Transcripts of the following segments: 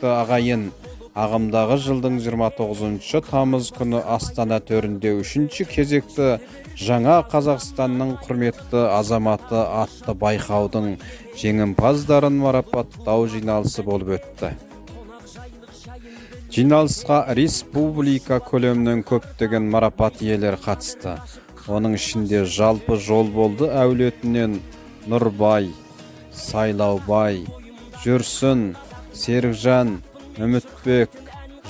Құрметті ағайын, ағымдағы жылдың 29 тамыз күні Астана төрінде үшінші кезекті «Жаңа Қазақстанның құрметті азаматы» атты байқаудың жеңімпаздарын марапаттау жиналысы болып өтті. Жиналысқа республика көлемінен көптеген марапат иелері қатысты. Оның ішінде жалпы Жолболды әулетінен Нұрбай, Сайлаубай, Жүрсін, Серікжан, Үмітбек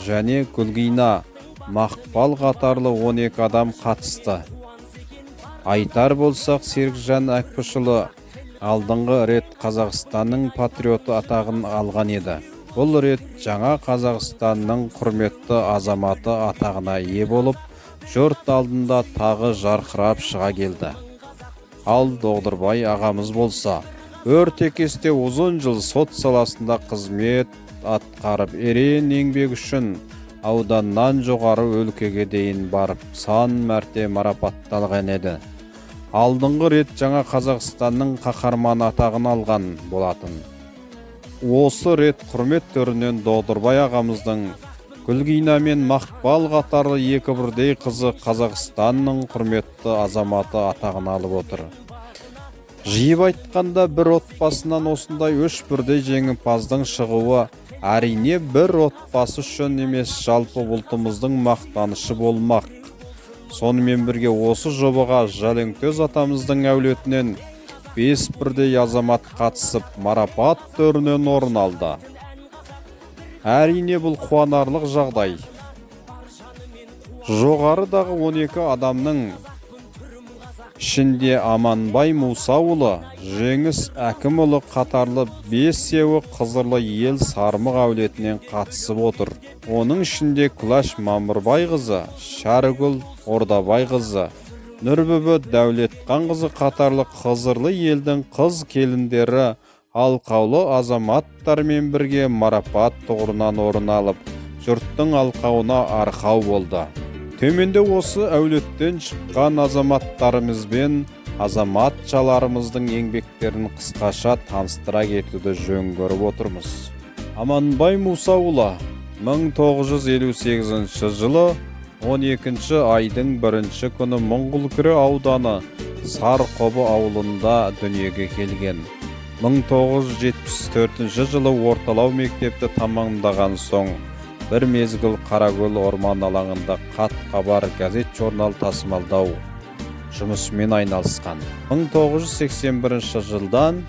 және Гүлгина, Мақпал қатарлы 12 адам қатысты. Айтар болсақ, Серікжан Әкпішұлы алдыңғы рет «Қазақстанның патриоты» атағын алған еді. Бұл рет «Жаңа Қазақстанның құрметті азаматы» атағына ие болып, жұрт алдында тағы жарқырап шыға келді. Ал Доғдырбай ағамыз болса, өртекесте ұзын жыл сот саласында қызмет атқарып, ерен еңбек үшін ауданнан жоғары өлкеге дейін барып, сан мәрте марапатталған еді. Алдыңғы рет «Жаңа Қазақстанның қаһарманы» атағын алған болатын. Осы рет құрмет төрінен Доғдырбай ағамыздың Гүлгина мен Мақпал қатарлы екі бірдей қызы «Қазақстанның құрметті азаматы» атағын алып отыр. Жиып айтқанда, бір отбасынан осындай үш бірдей жеңімпаздың шығуы, әрине, бір отбасы үшін емес, жалпы ұлтымыздың мақтанышы болмақ. Сонымен бірге осы жобаға Жалеңтөз атамыздың әулетінен бес бірдей азамат қатысып, марапат төрінен орын алды. Әрине, бұл қуанарлық жағдай. Жоғарыдағы 12 адамның ішінде Аманбай Мусаұлы, Жеңіс Әкімұлы қатарлы бесеуі қызырлы ел Сармық әулетінен қатысып отыр. Оның ішінде Күләш Мамырбайқызы, Шәрігүл Ордабайқызы, Нұрбүбі Дәулетқанқызы қатарлы қызырлы елдің қыз келіндері алқаулы азаматтармен бірге марапат тұғырынан орын алып, жұрттың алқауына арқау болды. Төменде осы әулеттен шыққан азаматтарымыз бен азаматшаларымыздың еңбектерін қысқаша таныстыра кетуді жөн көріп отырмыз. Аманбай Мусаұлы 1958 жылы 12 айдың бірінші күні Мұңғылкүре ауданы Сарқобы ауылында дүниеге келген. 1974 жылы орталау мектепті тамамдаған соң, бір мезгіл Қаракөл орман алаңында хат хабар, газет журнал тасымалдау жұмысымен айналысқан. 1981 жылдан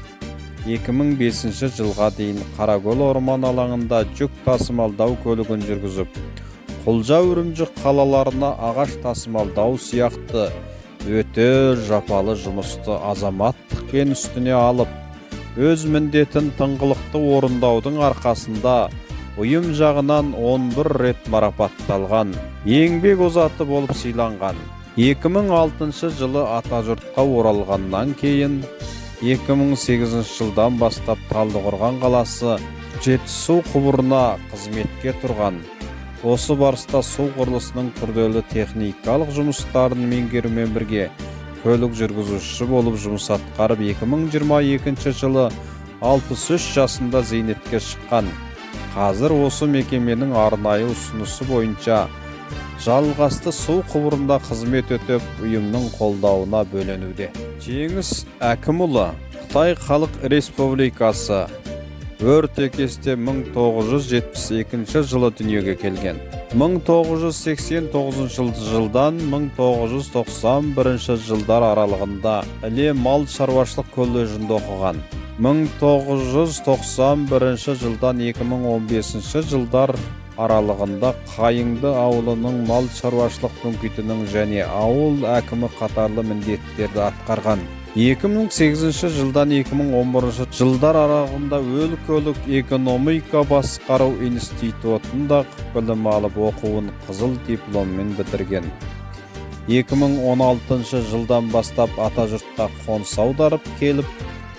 2005 жылға дейін Қаракөл орман алаңында жүк тасымалдау көлігін жүргізіп, Құлжа, Үрімжі қалаларына ағаш тасымалдау сияқты өте жапалы жұмысты азаматтықпен үстіне алып, өз міндетін тыңғылықты орындаудың арқасында ұйым жағынан 11 рет марапатталған, еңбек озаты болып сыйланған. 2006 жылы атажұртқа оралғаннан кейін 2008 жылдан бастап Талдықорған қаласы Жетісу құбырына қызметке тұрған. Осы барыста су құрылысының күрделі техникалық жұмыстарын меңгерумен бірге көлік жүргізушісі болып жұмыс атқарып, 2022 жылы 63 жасында зейнетке шыққан. Қазір осы мекеменің арнайы ұсынысы бойынша Жалғасты су құбырында қызмет өтеп, ұйымның қолдауына бөленуде. Жеңіс Әкімұлы Қытай Халық Республикасы Өртекесте 1972 жылы дүниеге келген. 1989 жылдан 1991 жылдар аралығында Іле мал шаруашылық колледжінде оқыған. 1991 жылдан 2015 жылдар аралығында Қайыңды ауылының мал шаруашылық пунктінің және ауыл әкімі қатарлы міндеттерді атқарған. 2008 жылдан 2011 жылдар аралығында өлкелік экономика басқару институтында білім алып, оқуын қызыл дипломмен бітірген. 2016 жылдан бастап атажұртқа қоныс аударып келіп,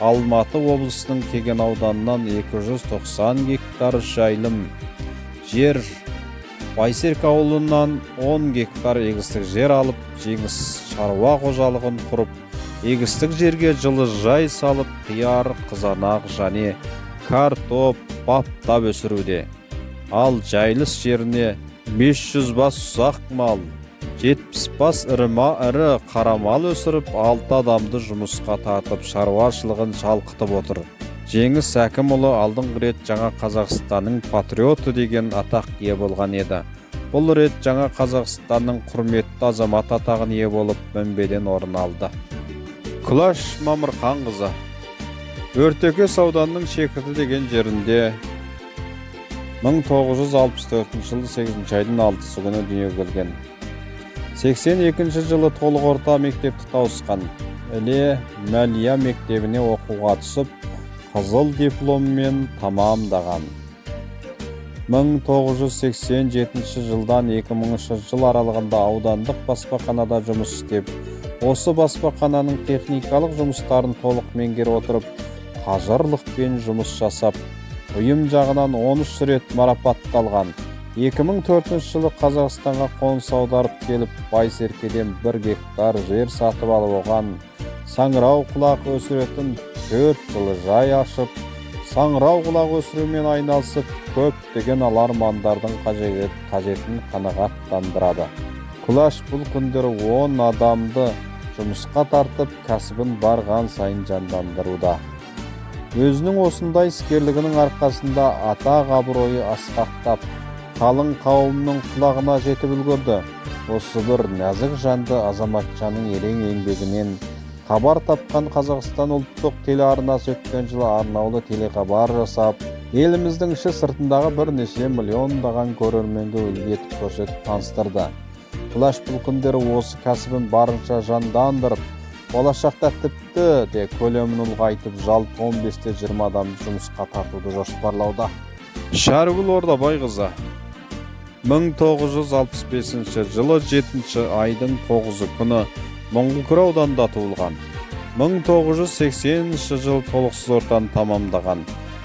Алматы облысының Кеген ауданынан 290 гектар жайылым жер, Байсерке ауылынан 10 гектар егістік жер алып, Жеңіс шаруа қожалығын құрып, егістік жерге жылыжай салып, қияр, қызанақ және картоп баптап өсіруде. Ал жайылыс жеріне 500 бас ұсақ мал, 70 бас ірі ірі қара мал өсіріп, 6 адамды жұмысқа тартып, шаруашылығын шалқытып отыр. Жеңіс Әкімұлы алдыңғы рет «Жаңа Қазақстанның патриоты» деген атақ ие болған еді. Бұл рет «Жаңа Қазақстанның құрметті азаматы» атағын ие болып, мінбеден орын алды. Күләш Мамырқанқызы Өртекес ауданының Шекірті деген жерінде 1964 жылы 8 айдың 6 күні дүниеге келген. 82 жылы толық орта мектепті тауысқан. Іле Мәлия мектебіне оқуға түсіп, қызыл дипломмен тамамдаған. 1987 жылдан 2000 жыл аралығында аудандық баспаханада жұмыс істеп, осы баспахананың техникалық жұмыстарын толық меңгере отырып, қажырлықпен жұмыс жасап, ұйым жағынан 13 рет марапатталған. 2004 жылы Қазақстанға қоныс аударып келіп, Байсеркеден 1 гектар жер сатып алып, оған саңырауқұлақ өсіретін 4 жылыжай ашып, саңырауқұлақ өсірумен айналысып, көптеген алармандардың қажетін қанағаттандырады. Күләш бұл күндері 10 адамды жұмысқа тартып, кәсібін барған сайын жандандыруда. Өзінің осындай іскерлігінің арқасында атақ абыройы асқақтап, қалың қауымның құлағына жетіп үлгерді. Осы бір нәзік жанды азаматшаның ерен еңбегінен хабар тапқан Қазақстан ұлттық телеарнасы өткен жылы арнаулы телехабар жасап, еліміздің іші сыртындағы бірнеше миллиондаған көрерменге үлгі етіп көрсетіп, таныстырды. Күләш бұл күндері осы кәсібін барынша жандандырып, болашақта тіпті де көлемін ұлғайтып, жалпы 15-20 адамды жұмысқа тартуды жоспарлауда. Шәрігүл Ордабайқызы 1965 жылы 7 айдың 9 күні Мұңғылкөр ауданында туылған. 1980 жылы толықсыз ортаны тамамдаған.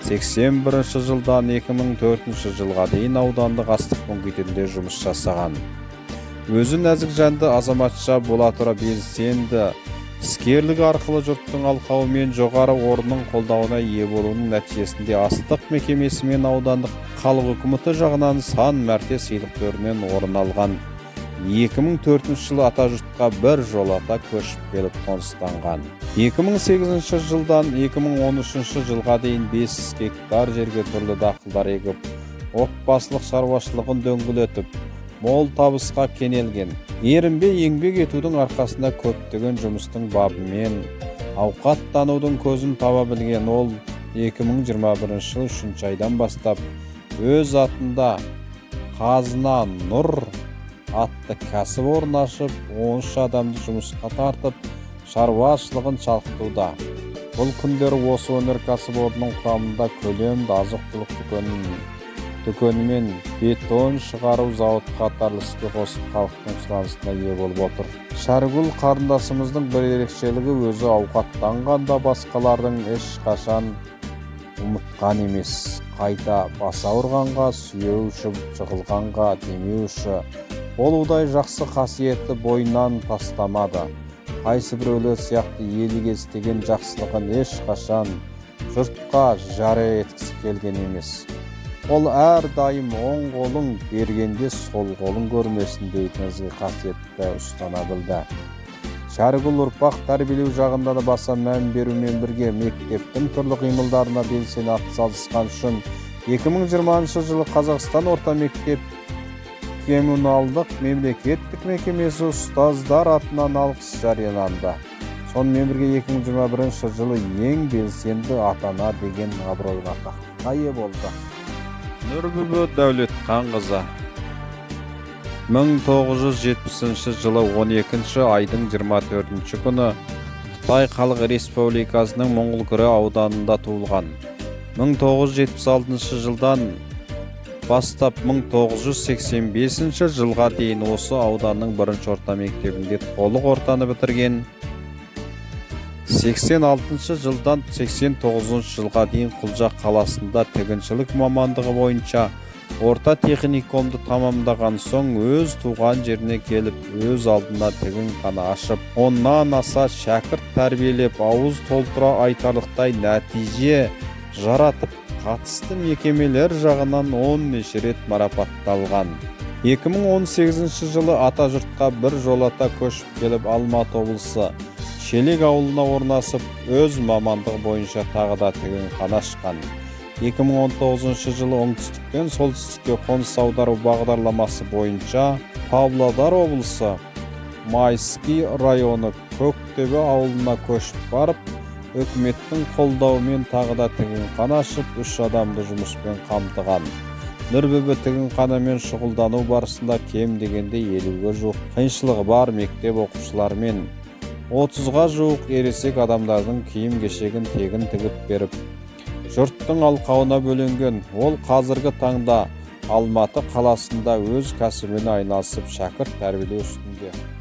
81 жылдан 2004 жылға дейін аудандық астық пунктінде жұмыс жасаған. Өзі нәзік жанды азаматша бола тұра, белсенді іскерлігі арқылы жұрттың алқауы мен жоғары орынның қолдауына ие болуының нәтижесінде астық мекемесі мен аудандық халық үкіметі жағынан сан мәрте сыйлық төрінен орын алған. 2004 жылы атажұртқа бір жолата көшіп келіп қоныстанған. 2008 жылдан 2013 жылға дейін 5 гектар жерге түрлі дақылдар егіп, отбасылық шаруашылығын дөңгелетіп, мол табысқа кенелген. Ерінбей еңбек етудің арқасында көптеген жұмыстың бабымен ауқаттанудың көзін таба білген ол 2021 жыл 3 айдан бастап өз атында «Қазына Нұр» атты кәсіпорын ашып, 13 адамды жұмысқа тартып, шаруашылығын шалқытуда. Бұл күндері осы өнеркәсіп орнының құрамында көлемді азық-түлік дүкені мен бетон шығару зауыты қатарлы іске қосып, халықтың сұранысына ие болып отыр. Шәрігүл қарындасымыздың бір ерекшелігі: өзі ауқаттанғанда басқалардың ешқашан ұмытқан емес. Қайта басы ауырғанға сүйеуші, жығылғанға демеуші болудай жақсы қасиетті бойынан тастамады. Қайсы біреулер сияқты елге істеген жақсылығын ешқашан жұртқа жария еткісі келген емес. Ол әрдайым «оң қолың бергенде сол қолың көрмесін» дейтін ізгі қасиетті ұстана білді. Шәрігүл ұрпақ тәрбиелеу жағында да баса мән берумен бірге мектептің түрлі қимылдарына белсене атсалысқан үшін 2020 жылы Қазақстан орта мектеп коммуналдық мемлекеттік мекемесі ұстаздар атынан алғыс жарияланды. Сонымен бірге 2021 жылы «Ең белсенді ата ана» деген абыройлы атаққа ие болды. Нұрбүбі Дәулетханқызы 1970 жылы 12 айдың 24 күні Қытай Халық Республикасының Моңғолкүре ауданында туылған. 1976 жылдан бастап 1985 жылға дейін осы ауданның бірінші орта мектебінде толық ортаны бітірген. 86 жылдан 89 жылға дейін Құлжа қаласында тігіншілік мамандығы бойынша орта техникумды тамамдаған соң, өз туған жеріне келіп, өз алдына тігінхана ашып, 10-нан аса шәкірт тәрбиелеп, ауыз толтыра айтарлықтай нәтиже жаратып, Қатысты мекемелер жағынан он неше рет марапатталған. 2018 жылы атажұртқа бір жолата көшіп келіп, Алматы облысы Шелек ауылына орнасып, өз мамандығы бойынша тағы да тігінхана ашқан. 2019 жылы оңтүстіктен солтүстікке қоныс аудару бағдарламасы бойынша Павлодар облысы Майский районы Көктөбе ауылына көшіп барып, үкіметтің қолдауымен тағы да тігінхана ашып, үш адамды жұмыспен қамтыған. Нұрбүбі тігінханамен шұғылдану барысында кем дегенде 50-ге жуық қиыншылығы бар мектеп оқушыларымен 30-ға жуық ересек адамдардың киім кешегін тегін тігіп беріп, жұрттың алқауына бөленген. Ол қазіргі таңда Алматы қаласында өз кәсібімен айналысып, шәкірт тәрбиелеу үстінде.